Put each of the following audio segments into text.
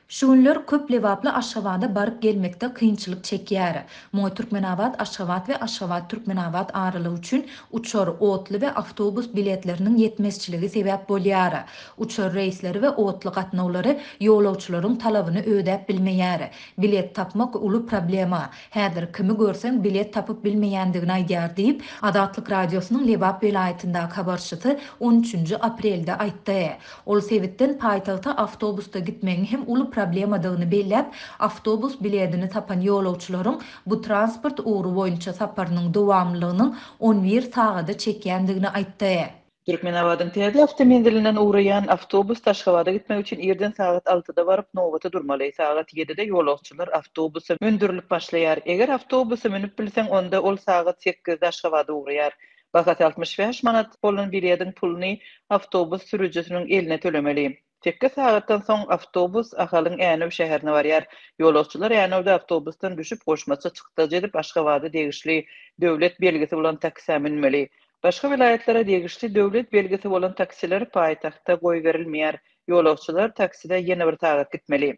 Şu günler köp lebaply Aşgabada baryp gelmekde kynçylyk çekýär. Muňa Türkmenabat, Aşgabat we Aşgabat, Türkmenabat aralygy üçin uçar, otly we awtobus biletleriniň ýetmezçiligi sebäp bolýar. Uçar reýsleri we otly gatnawlary ýolagçylaryň talabyny ödäp bilmeýär. Bilet tapmak uly problema. Häzir kimi görseň bilet tapyp bilmeýändigini aýdýar diýip, Azatlyk Radiosynyň Lebap welaýatyndaky habarçysy on üçünji aprelde aýtdy. Ol sebitden paýtagta awtobusda gitmegiň hem uly problemadygyny belläp, awtobus biledini tapan ýolagçylaryň bu transport ugry boýunça saparynyň dowamlylygynyň on bir sagada çekýändigini aýtdy. Türkmenabadyň täze awtomenzilinden ugraýan awtobus Aşgabada gitmek üçin irden sagat altyda baryp, nobata durmaly. Sagat ýedide ýolagçylar awtobusa mündürilip başlaýar. Eger awtobusa münüp bilseň, onda ol sagat sekizde Aşgabada ugraýar. Bahasy 65 manat bolan bilediň puluny awtobus sürüjisiniň eline tölemeli. Sekiz sagatdan soň awtobus Ahalyň Änew şäherine barýar. Ýolagçylar Änewde awtobusdan düşüp, goşmaça çykdajy edip Aşgabada degişli döwlet belgisi bolan taksä münmeli. Başga welaýatlara degişli döwlet belgisi bolan taksiler paýtagtda goýberilmeýär. Ýolagçylar takside ýene bir sagat gitmeli.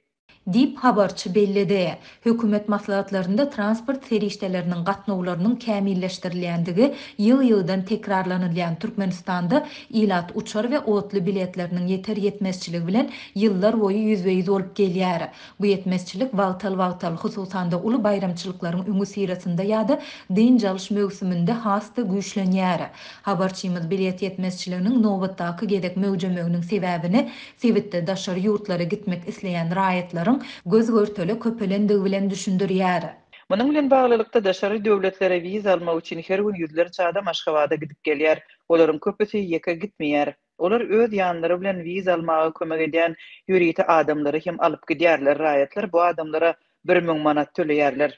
Diýip, habarçy belledi. Hökümet maslahatlarynda transport serişdeleriniň gatnawlarynyň kämilleşdirilýändigi ýygy-ýygydan tekrarlanylýan Türkmenistanda ilat uçar we otly biletleriniň ýeter-ýetmezçiligi bilen ýyllar boýy ýüzbe-ýüz bolup gelýär. Bu ýetmezçilik wagtal-wagtal, hususan-da uly baýramçylyklaryň öňüsyrasynda ýa-da dynç alyş möwsüminde has-da güýçlenýär. Habarçymyz bilet ýetmezçiliginiň nobatdaky gezek möwjemeginiň sebäbini sebitde daşary ýurtlara gitmek isleýän raýatlaryň göz-görtele köpelendigi bilen düşündirýär. Munuň bilen baglylykda, daşary döwletlere wiza almak üçin her gün ýüzlerçe adam Aşgabada gidip gelýär. Olaryň köpüsi ýeke gitmeýär. Olar öz ýanlary bilen wiza almaga kömek edýän ýörite adamlary hem alyp gidýärler. Raýatlar bu adamlara 1000 manat töleýärler.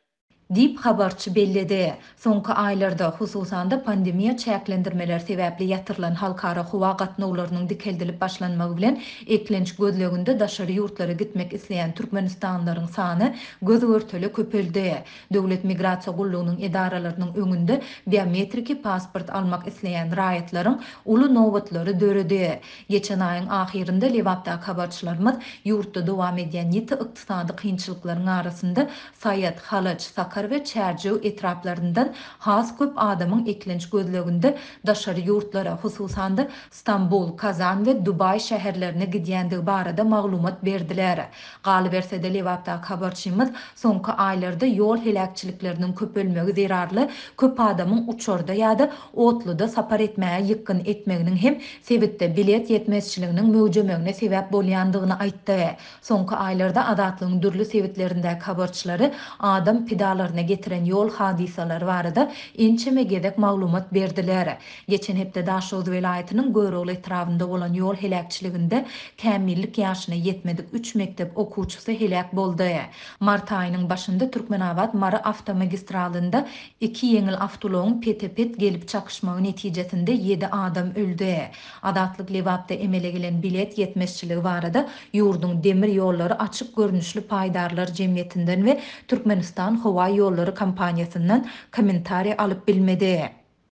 Diýip, habarçy belledi. Soňky aýlarda, hususan-da, pandemiýa çäklendirmeleri sebäpli ýatyrylan halkara howa gatnawlarynyň dikeldilip başlanmagy bilen, eklenç gözleginde daşary ýurtlara gitmek isleýän türkmenistanlylaryň sany göz-görtele köpeldi. Döwlet migrasiýa gullugynyň edaralarynyň öňünde biometriki pasport almak isleýän raýatlaryň uly nobatlary döredi. Geçen aýyň ahyrynda Lebapdaky habarçylarymyz ýurtda dowam edýän ýiti ykdysady kynçylyklaryň arasynda Saýat, Halaç, Sakar we Çärjew etraplaryndan has köp adamyň eklenç gözleginde daşary ýurtlara, hususan-da, Stambul, Kazan we Dubaý şäherlerine gidýändigi barada maglumat berdiler. Galyberse-de, Lebapdaky habarçymyz soňky aýlarda ýol heläkçilikleriniň köpelmegi zerarly köp adamyň uçarda ýa-da otluda sapar etmäge ýykgyn etmeginiň hem sebitde bilet ýetmezçiliginiň möwjemegine sebäp bolýandygyny aýtdy. Soňky aýlarda Azatlygyň dürli sebitlerindäki habarçylary adam pidalaryna getiren ýol hadysalary barada ençeme gezek maglumat berdiler. Geçen hepde Daşoguz welaýatynyň Görogly etrabynda bolan ýol heläkçiliginde kämillik ýaşyna ýetmedik üç mekdep okuwçysy heläk boldy. Mart aýynyň başynda Türkmenabat-Mary awtomagistralynda iki ýeňil awtoulagyň pete-pet gelip çakyşmagy netijesinde ýedi adam öldi. Azatlyk Lebapda emele gelen bilet ýetmezçiligi barada ýurduň Demir ýollary açyk görnüşli paýdarlar jemgyýetinden we Türkmenistan howa ýollary kompaniýasyndan kommentariý alyp bilmedi.